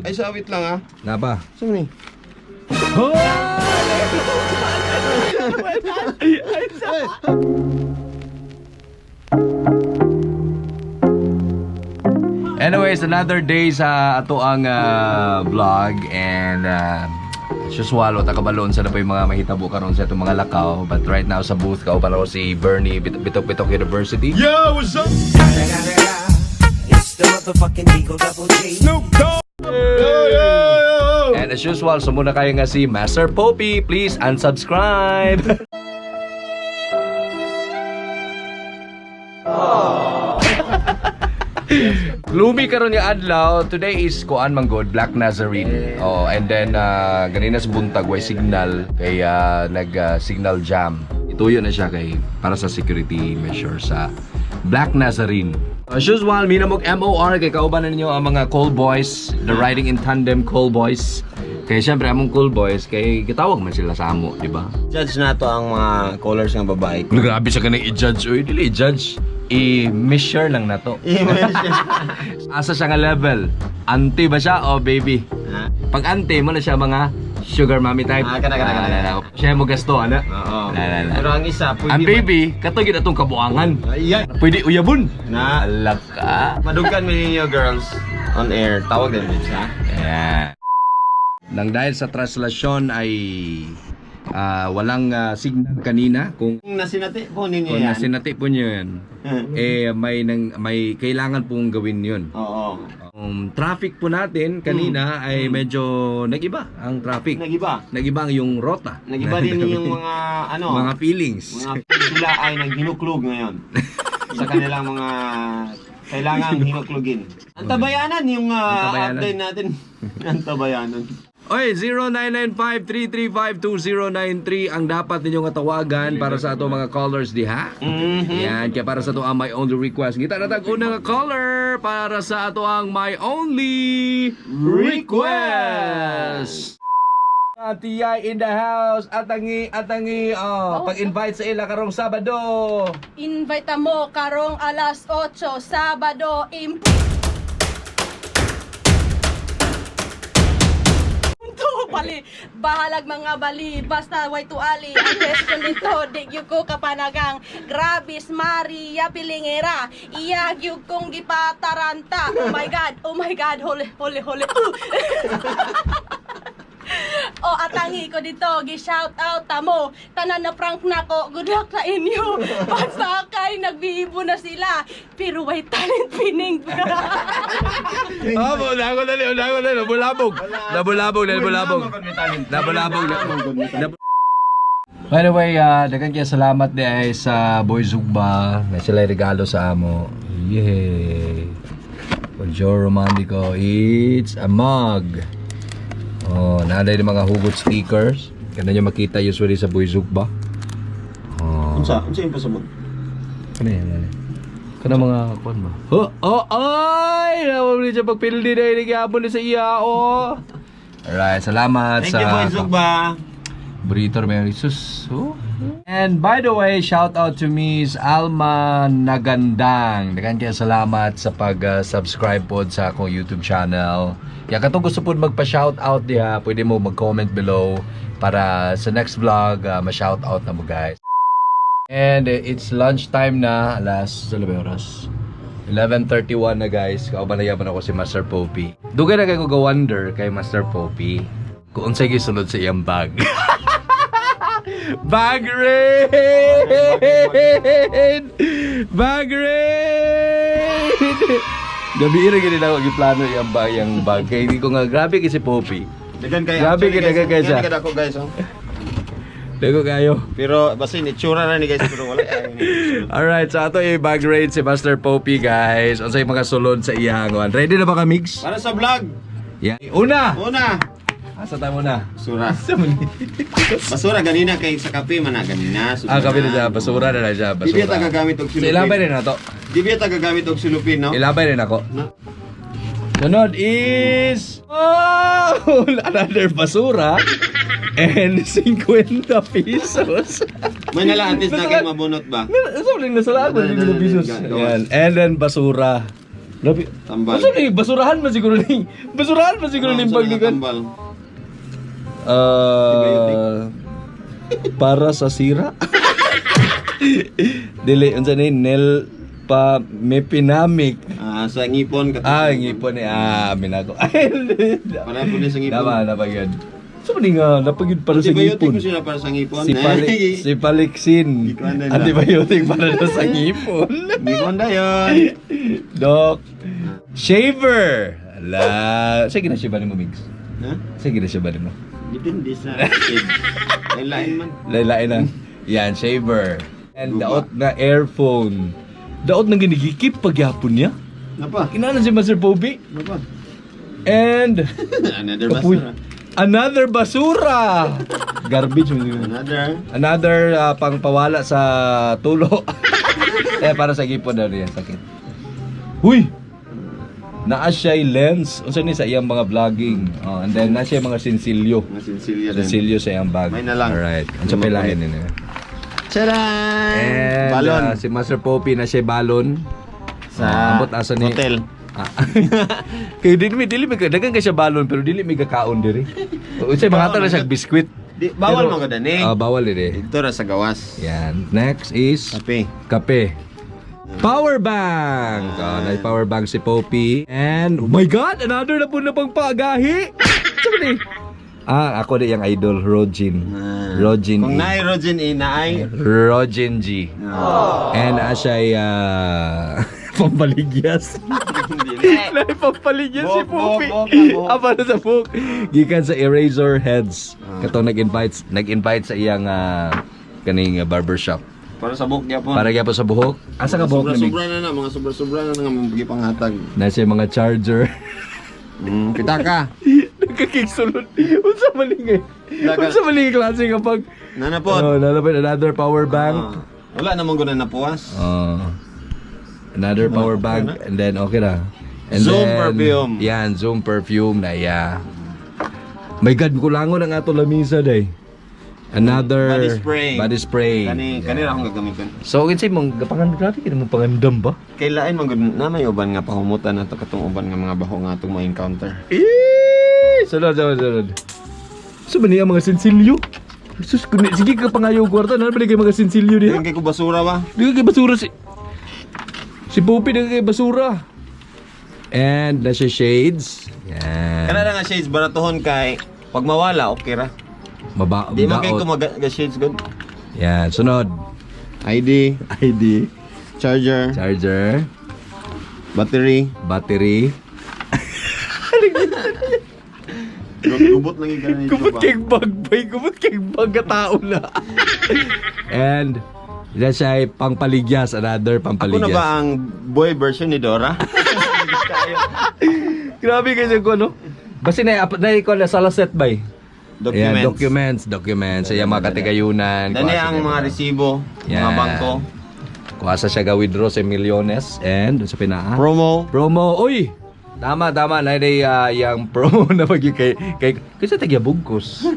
Ay, sawit lang ah. Napa? Saan ni? Anyways, another day sa ato ang vlog and as usual, wala kabalon sa na po yung mga mahitabo karon sa itong mga lakaw. But right now sa booth, kauban ako si Bernie Bitok Bitok University. Yo, what's up? It's the motherfucking Eagle Double G. Snoop Dogg! Yo, yo, yo! And as usual, sumuna kayo nga si Master Popey. Please unsubscribe! Gloomy karon nga adlaw. Today is kuan man good, Black Nazarene. Oh, and then ganina sa buntag way signal kay nag signal jam. Ituyo na siya kay para sa security measure sa Black Nazarene. As usual, minamog MOR kay kauban na ninyo ang mga call boys, the riding in tandem call boys. Kay syempre among call boys kay gitawag man sila sa amo, di ba? Judge na to ang mga callers ng babae. Grabe sa kanang i-judge oy, dili i-judge. I-measure lang na to. Asa siya nga level? Auntie ba siya o baby? Ha? Pag auntie mo na siya mga sugar mommy type. Ah, kana, kana, kana. Ah, na, na. Siya mo gasto, ana. Oo. Na, na, na. Pero ang isa, pwede Ang baby, katong gid atong kabuangan. Ayan. Pwede uyabon. Na. Alak ka. Madugkan mo ninyo girls on air. Tawag din bitch ha? Ayan. Nang dahil sa traslasyon ay walang signal kanina kung Kung nasinati po ninyo kung yan. nasinati po niyo yan, eh may kailangan pong gawin yun. Oo. Traffic po natin kanina ay medyo nag-iba ang traffic. Nagiba. Nag-iba ang yung rota. Nagiba din yung mga ano, mga feelings. mga sila ay naghinuklog ngayon. Sa kanilang mga kailangang hinuklogin. Ang tabayanan yung Ang tabayanan. update natin. Ang tabayanan. Oy, 0995-335-2093 ang dapat ninyong tawagan para sa ato mga callers diha. Yan, kaya para sa ato ang my only request. Kita na tag unang caller para sa ato ang my only request. Ate Yai in the house, atangi, atangi, oh, pag-invite sa ila karong Sabado. Invite mo karong alas 8, Sabado, imp... Punto pali, bahalag mga bali, basta way to ali. Ang question dito, di gyud ko kapanagang. Grabis Maria Pilingera, iya gyud kong gipataranta. Oh my God, huli, huli, huli. O atangi ko dito, gi-shout out tamo. Tanan na prank nako. Good luck sa inyo. Basta kay nagbiibo na sila. Pero way talent pining. Oh, wala ko dali, wala ko dali, nabulabog. Nabulabog, nabulabog. Nabulabog. By the way, daghan kaya salamat di ay sa Boy Zugba na sila regalo sa amo. Yay! Bonjour Romantico, it's a mug. Oh, naalay ng mga hugot stickers. Kaya nyo makita usually sa Boy Zugba. Oh. Unsa? Unsa yung pasabot? Ano yan? Ano yan? Kana mga kuan ba? Oh, oh, ay! Nawala siya pagpildi na inigabon ni sa iya, oh! Alright, salamat Thank sa you, Boy Zugba. Burrito Mary Sus. Oh. And by the way, shout out to Miss Alma Nagandang. Daghan kaya salamat sa pag-subscribe po sa akong YouTube channel. Ya katong gusto po magpa-shout out diha, pwede mo mag-comment below para sa next vlog ma-shout out na mo guys. And it's lunchtime na, alas, sa ba oras? 11:31 na guys. Kauban na yaman ako si Master Popey. Dugay na kayo ko wonder kay Master Popey kung unsay gisulod sa iyang bag. Bag raid! Bag raid! Gabi ra gid nila ako giplano iyang bag, iyang bag. Kay hindi ko nga grabe kay si Popey. Dagan kayo. Grabe, Actually, dagan kayo siya. Dagan ako guys oh. Dago kayo. Pero basta yun, itsura na ni guys pero wala tayo ni. Alright, so ato yung bag raid si Master Popey guys. Unsay mga sulod sa iyang one. Ready na ba ka Migs? Para sa vlog. Yeah. Una. Una. Asa tayo muna? Basura. Asa mo ni? Basura ganina kay sa kape man na ganina. Ah, kape na siya. Basura na lang siya. Di Basura. ba ta gagamit og So, silupin? ilabay rin na to. Di ba ta gagamit og silupin, no? Ilabay rin ako. No. Sunod is... Oh! Another basura. And 50 pesos. May nala at least na kay mabunot ba? Sorry, nasa lahat. 50 pesos. Gawas. Ayan. And then basura. Grabe. Tambal. Unsa ni basurahan man siguro ni. Basurahan man siguro ni Unsa bag na ni kan. tambal? Para sa sira. Dili unsa ni nel pa mepinamic. Ah, sa ngipon kato. Ah, ngipon ni amin ako. Para po ni sa ngipon. Tama, napagyan. So man nga napagid para sa Antibiotic ngipon. mo sila para sa ngipon. Si Pali, si Paliksin. Gikuan na. Antibiotic para daw sa ngipon. Ngipon na yun. Doc. Shaver. Ala, sige na siya ba nimo, Migs? Ha? Sige na siya ba nimo? Depende sa lain man. Lain na. Yan, shaver. And Guba. daot na earphone. Daot na ginigikip pagyapon niya. Napa? Kinahanglan si Master Pobi. Napa? And Another kapoy. basura. Another basura. Garbage man yun. Another. Another pangpawala sa tulo. Eh, para sa gipon daw niya, sakit. Huy! Naa siya'y lens. Unsa ni sa iyang mga vlogging. Oh, and then naa siya'y mga sinsilyo. Mga sinsilyo din. Sinsilyo sa iyang bag. May na lang. Alright. Unsa May pa lain makulit. nila? Tcharan! And Balon. si Master Poppy na siya balon. Sa Ambot asa ni hotel. Ah. Kay dili mi dili mi dagan kay siya balon pero dili mi kakaon diri. Unsay mga na siya biskwit. Di, bawal Pero- man gud ani. Ah, bawal diri. Dito ra sa gawas. Yan. Next is Kape. kape. Power bank. Oh, na power bank si Poppy. And oh my God, another na po na pang pagahi. Sabi ni. Ah, ako di yung idol, Rogin. Ah. Rogin. Kung E. naay Rogin E, naay. Rogin G. And asya pampaligyas. Nay pampaligyas si Buhok, buhok, Poppy. buhok, buhok. Ah, para sa buhok. Gikan sa Eraser Heads. Katong nag-invite sa iyang kaning barbershop. Para sa buhok gyapon. Para gyapon sa buhok. Asa ka buhok ni Mig? Sobra-sobra na na, mga sobra-sobra na nga mga panghatag. Nasa yung mga charger. Kita ka. Nagkakigsulod. Unsa man ni Daga- Unsa man ni klase nga pag Nanapot. Oh, nanapod another power bank. Ah, wala namang guna napuwas. Oh. Another power bank and then okay na. And Zoom then, perfume. Yan, Zoom perfume na yeah. My God, kulangon ang ato lamisa day. Another Body spray. Body spray. Kani Yeah. kani ra akong gagamiton. So, kinsay mong gapangan grabe kini mo pangandam ba? Kay lain man gud na may uban nga pahumutan nato katong uban nga mga baho nga atong ma-encounter. Eh, sunod, sunod, sunod. So, ba niya mga sinsilyo? Sus, kuni, sige ka pangayo kwarta, na ba kay mga sinsilyo diha? Dili kay ko basura ba? Di kay basura si... Si Poppy, di kay basura. And, nasa shades. Yan. Kana ra nga shades baratohon kay pag mawala okay ra. Maba, Di man kay daot. ko mag ga shades gud. Yan, sunod. ID, ID, charger, charger, battery. battery. Gubot lang yung ganun Gubot kay bag, bay. Gubot kay bag ka tao na. And, yan siya ay pangpaligyas. Another Ako na pampaligyas. ba ang boy version ni Dora? Grabe kasi ko, no? Basta na, na, ko na sala set bay. Documents. Ayan, documents, documents. Ayan, mga katigayunan. Dani Kuha sa ang mga resibo, mga Yan. bangko, Kuha sa siya ga-withdraw sa milyones and sa pinaa. promo. Promo. Uy! Tama, tama. Na yung promo na pag kay kay kasi tagya bugkos.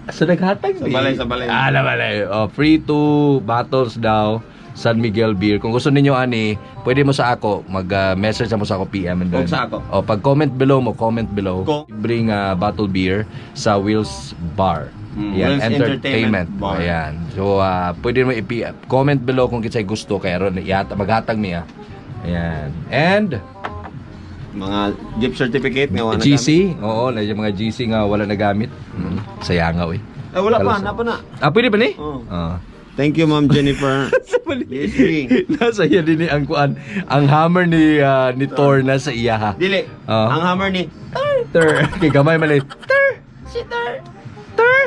Sa naghatag Sa di. balay, sa balay. Ah, na balay. Oh, free to bottles daw. San Miguel Beer. Kung gusto ninyo ani, pwede mo sa ako mag-message mo sa ako PM and then. Og sa ako. Oh, pag comment below mo, comment below. Bring bottle beer sa Will's Bar. Yan, Will's Entertainment Bar. Ayan. So, pwede mo i-comment below kung kinsay gusto kay ron iata maghatag niya. Ayan. And Mga gift certificate nga wala GC, oo, na yung mga GC nga wala nagamit. Sayangaw eh. Eh, wala pa, napa na. Ah, pwede ba ni? Oo. Ah. Thank you, Ma'am Jennifer. Sa mali. BSB. Nasa iya din ni ang kuan, ang hammer ni ni Thor nasa iya ha. Dili. Oo. Ang hammer ni Thor, kay gamay man ni Thor. Si Thor. Thor.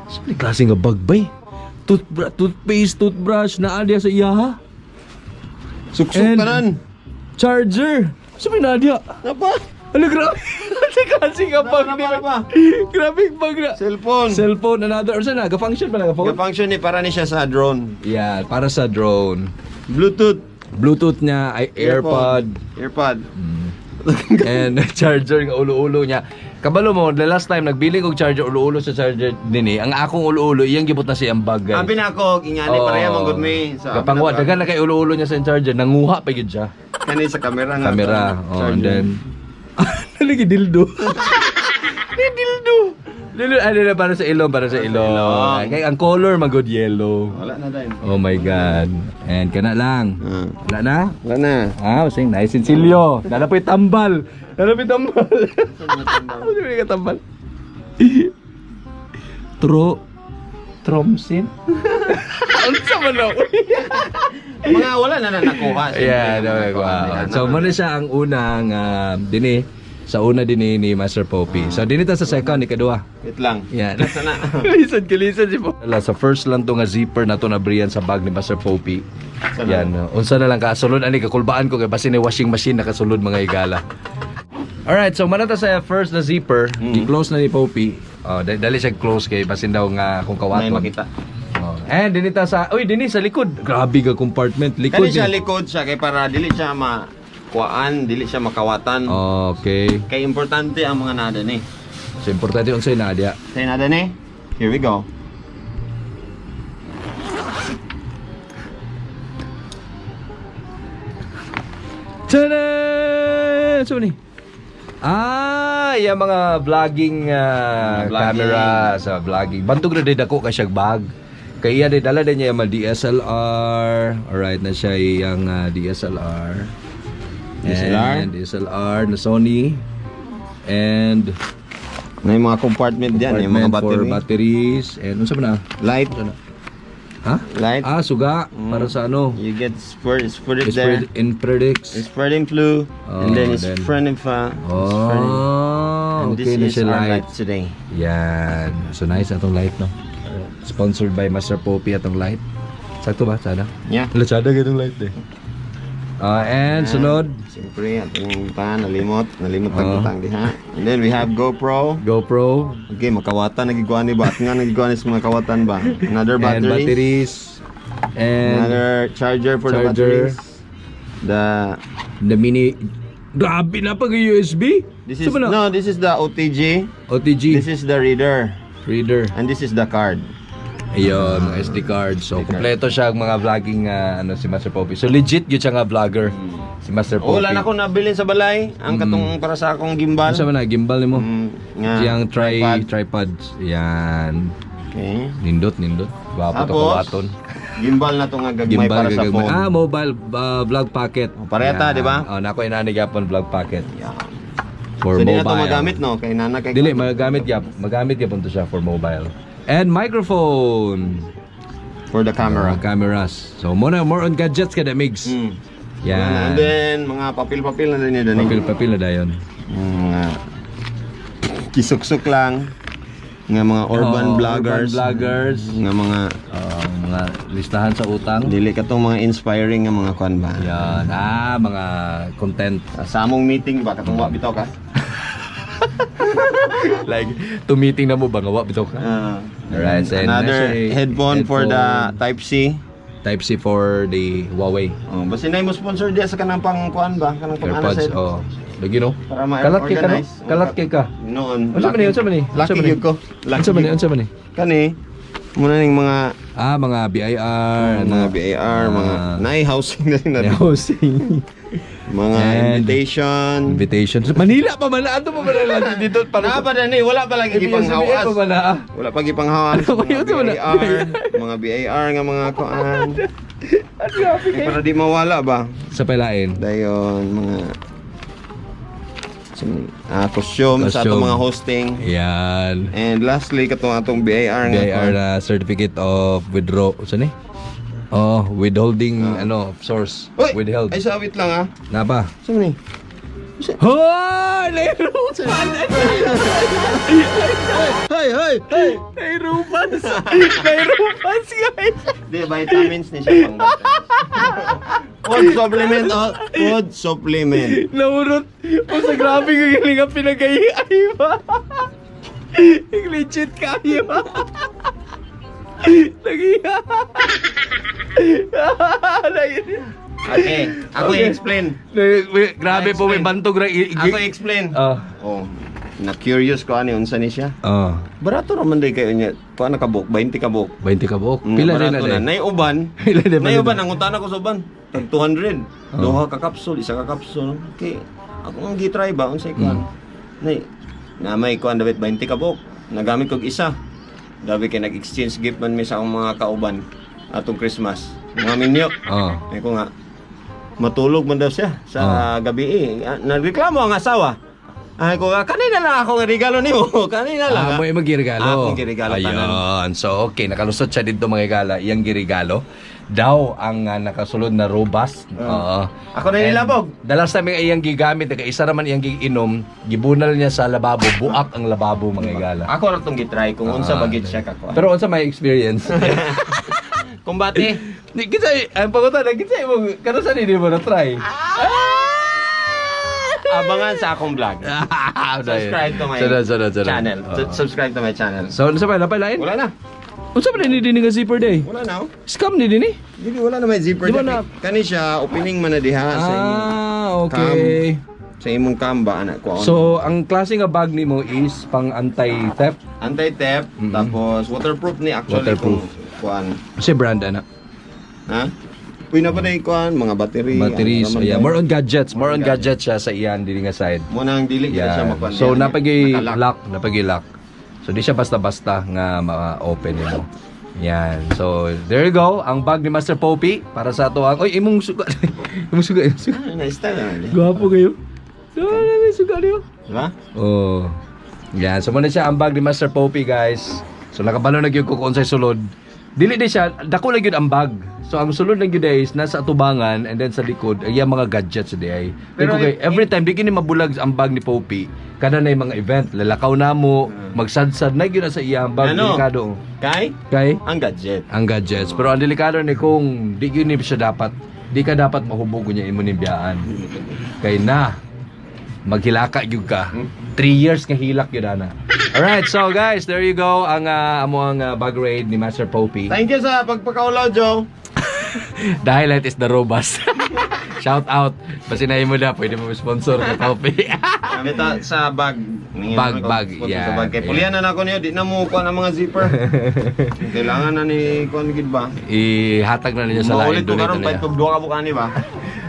Sa mali klase nga bagbay. Toothbrush, toothpaste, toothbrush na diya sa iya ha. Suksok And- tanan. Charger. Sa may nadia. Napa? Ano grabe? Sa klase nga bag Napa, ni. napa, napa. Grabe yung bag na. Cellphone. Cellphone, another. Or saan na? Ga-function pa na, ga-phone? Ga-function ni para ni siya sa drone. Yeah, para sa drone. Bluetooth. Bluetooth niya, ay AirPod, AirPod. and charger nga ulo-ulo niya. Kabalo mo, the last time nagbili kog charger ulo-ulo sa charger dinhi, ang akong ulo-ulo iyang gibot na siyang bag, guys. Abi na ako, ingani Oo. pareha man gud mi. Sa Kapangwa, daghan na kay ulo-ulo niya sa charger, nanguha pa gyud siya. Kani sa camera nga. Camera. Oh, and Charger. then nalagi dildo. Ni dildo. Dildo ano na para sa ilong, para sa ilong. Ilong. Kay ang color magod yellow. Wala na dahil. Oh my God. And kana lang. Ah. Wala na? Wala na. Ah, sing nice and silyo. Dala po yung tambal. Dala po yung tambal. Ano yung tambal? Tro Tromsin? Unsa man ako? Mga wala na na nakuha. Siyempre, Yeah, mga no, nakuha wow. nila. So muna siya ang unang dinhi sa una dinhi ni Master Popey. So dinhi ta sa second ikadua. Wait lang. Yan. Nasa na. Lisod kalisod si Popey. Sa first lang to nga zipper na to na Brian sa bag ni Master Popey. Sana. Yan. Unsa na lang kasulod ani kakulbaan ko kay basin ni washing machine nakasulod mga igala. Alright, so manata sa first na zipper, gi-close na ni Popey. Oh, dali siya close kay basin daw nga kung May kawaton. makita. Oh. And dinhi ta sa, uy, dinhi sa likod. Grabe ka compartment likod. Kani siya eh. likod siya kay para dili siya makuaan, dili siya makawatan. Okay. Kay importante ang mga nada ni. So importante unsay na diya. Say nada ni. Here we go. Tada! So ni? Ah, yung mga vlogging, Mga vlogging. camera sa vlogging. Bantog na din ako kay siyang bag. Kaya iya din dala din niya yung mga DSLR. Alright na siya yung DSLR. DSLR? And DSLR na Sony. And Na yung mga compartment diyan, yung mga compartment for battery. batteries. And unsa ba na? Light, Ha? light. Ah, suga. Para sa ano? You get spread, spread it there. In predicts. It's spreading flu, Oh, and then it's then- spreading fa. It's spreading. Oh, And okay this na is siya our light. light today. Yan. So nice atong light, no? Sponsored by Master Popey atong light. Sakto ba? Sana? Yeah. Lachada itong light eh. Ah, and sunod, Siyempre, atong ta, nalimot, nalimot Oh. tagutang diha. And then we have GoPro. GoPro Okay, makawatan nagiguan ni ba? At nga nagiguan is mga kawatan ba? Another and batteries. batteries and Another charger for the Charger. batteries. The the mini. Grabe na pag USB. This is Saan ba na? no, this is the OTG. OTG This is the reader reader. and this is the card. Ayun, mga SD card. So, kompleto siya ang mga vlogging ano si Master Popey. So, legit yun siya nga vlogger. Si Master Oh, Popey. wala na ako nabilin sa balay ang katong para sa akong gimbal. Ano sa man na, gimbal nimo? Nga, Yang tripod. tripods. Yan. Okay. Nindot, nindot. Gwapo to Tapos, kawaton. gimbal na to nga gagmay Gimbal para sa gagagmay. phone. Ah, mobile vlog pocket. Oh, pareta, Yan. di ba? Oh, nako inani gyapon vlog pocket. Yeah. For So, di mobile. na to magamit no kay nana kay Dili magamit gyap. Magamit gyapon to siya for mobile. And microphone. For the camera. Cameras. So more na more on gadgets kada Migs. Yan. And then mga papel-papel na din yun. Papel-papel na dayon. Mga kisuksok lang nga mga urban Oo, vloggers. Urban vloggers. Nga mga Mga listahan sa utang. dili katong mga inspiring nga mga kwan ba. Yan. Ah, mga content. Sa among meeting ba katong wa bitaw ka? Like, tumiting na mo ba nga wa bitaw ka? Alright, so Another nasa- headphone for the headphone. Type C. Type C for the Huawei Oh, basta na mo sponsor diya sa kanang pang kuan ba, kanang pang ano AirPods. sa Oh. Lagi no. Para Kalat kay ka no? ma-organize. Kalat kay ka. Noon. Unsa man ni? Unsa man ni? Unsa Lucky man ni? gyud ko. Lucky Unsa man ni? gyud. Unsa man ni? Kani muna ning mga Ah, mga BIR, mga BAR, mga naay housing na rin na. housing. Mga And- invitation. Invitation. Manila pa man ato pa man na dito para Na pa ni wala pa lagi ipanghawas gipanghawas. pa man ah. Wala pa gipanghawas. Ano ba yun? Mga Wala. BAR, mga BAR nga mga kuan. Eh, para di mawala ba? Sa pailain. Dayon mga costume sa atong Costume. mga hosting. Yan. And lastly katong atong BAR nga BIR kuan. na certificate of withdraw. Saan ni? Oh, withholding ano, of source. Uy! Withheld. Ay sawit lang ah. Na ba? Saan ni? Hoy! Nairupan! Hey, hey, hey! Nairupan! Nairupan, guys! Di, vitamins ni siya pang food supplement, oh. Food supplement. Naurot! O sa grabe ka galing ang pinag-ay ba? Legit kayo ba? Nagiya! Okay, ako i-explain. Grabe po, may bantog ra. Ako i-explain. Ah. Oh, na-curious ko ani unsa ni siya. Ah. Barato ra man day kayo niya. Kuan na kabuk, 20 kabuk. 20 ka buok. Pila din barato na na. Nay uban. Pila din Nay ba uban din? ang utana ko sa uban. Tag 200. Oh. Duha ka capsule, isa ka capsule. Okay. Ako ang gi-try ba unsay kuan. Nay, na may kuan dapat 20 ka buok. Nagamit kog isa. Dabi kay nag-exchange gift man mi sa akong mga kauban atong Christmas. Mga minyo. Oh. Ay ko nga matulog man daw siya sa gabi eh. Ah, nagreklamo ang asawa. Ay ko nga kanina lang ako nga regalo nimo. Kanina lang. Ah, mo imong giregalo. Akong giregalo tanan. Ayun. So, okay. Nakalusot siya dito, mga higala. Iyang giregalo. Daw ang nakasulod na robust. Oo. Ako na And nilabog. The last time nga iyang gigamit, isa naman iyang giinom, gibunal niya sa lababo, buak ang lababo, mga higala. Ako ra tong gitry kung unsa ba gid siya kakuan. Pero unsa may experience? Kumbate. Di kinsa ang pangutan, kinsa imong karon sa hindi mo na try. Abangan sa akong vlog. Subscribe to my Sunod, sunod, sunod. channel. Oo. Subscribe to my channel. So, unsa pa napay lain? Wala na. Unsa pa ni dinhi nga zipper day? Wala na. Oh. Scam ni dinhi. Dili wala na may zipper. Di ba dili. na- Kani siya opening man na diha sa imong Ah, okay. sa imong cam ba anak ko. So, ang klase nga bag nimo is pang anti-theft. Anti-theft tapos waterproof ni actually Waterproof. kung kuan. Kasi brand ana. Ha? Uy na pa na kuan mga battery. Batteries, ano naman yeah. tayo. More on gadgets, more on gadgets siya sa iyan dili nga side. Mo nang dili yeah. siya Yeah. makuan. So Diha, napagi nakalock. lock, napagi lock. So di siya basta-basta nga ma-open nimo. Yan. So there you go, ang bag ni Master Popey para sa ato ang Oy, imong suga. Imong suga, imong suga. Ah, nice style naman. Eh. Gwapo kayo. Ah, may suga niyo. Diba? Oh. Yan, so muna siya ang bag ni Master Popey, guys. So nakabalo na gyud ko kung unsay sulod. Dili di siya, dako lang gyud ang bag. So ang sulod lang gyud is nasa atubangan and then sa likod ay ang mga gadgets di ay. Pero Pero kay every time di kini mabulag ang bag ni Popey. Kada na yung mga event, lalakaw na mo, magsadsad na gyud na sa iya ang bag, Ano? delikado. Kay Kay ang gadget. ang gadgets. Pero ang delikado ni kung di gyud ni siya dapat, di ka dapat mahubog niya imo biyaan. Kay na maghilaka gyud ka. 3 years nga hilak gyud ana. Alright, so guys, there you go ang amo ang bag raid ni Master Popey. Thank you sa pagpakaulaw, Joe. The highlight is the robust. Shout out. Basin mo na, pwede mo sponsor ka Popey. Kami ta sa bag. Ningin Bag, ako, bag, sponsor yeah, sa bag. Kay yeah. pulihan na nako niyo, di na mo kuan ang mga zipper. Kailangan na ni kuan gid ba? Ihatag na niya sa lain. Maulit ko Donate karon na niya. pag duha ka bukani ba?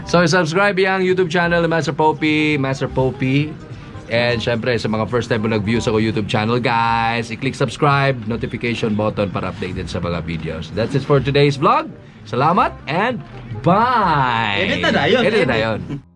So, subscribe yung YouTube channel ni Master Popey, Master Popey. And syempre, sa mga first time mo nag-view sa ko YouTube channel, guys, i-click subscribe, notification button para updated sa mga videos. That's it for today's vlog. Salamat and bye! Edit na dayon. Edit na Edit. dayon.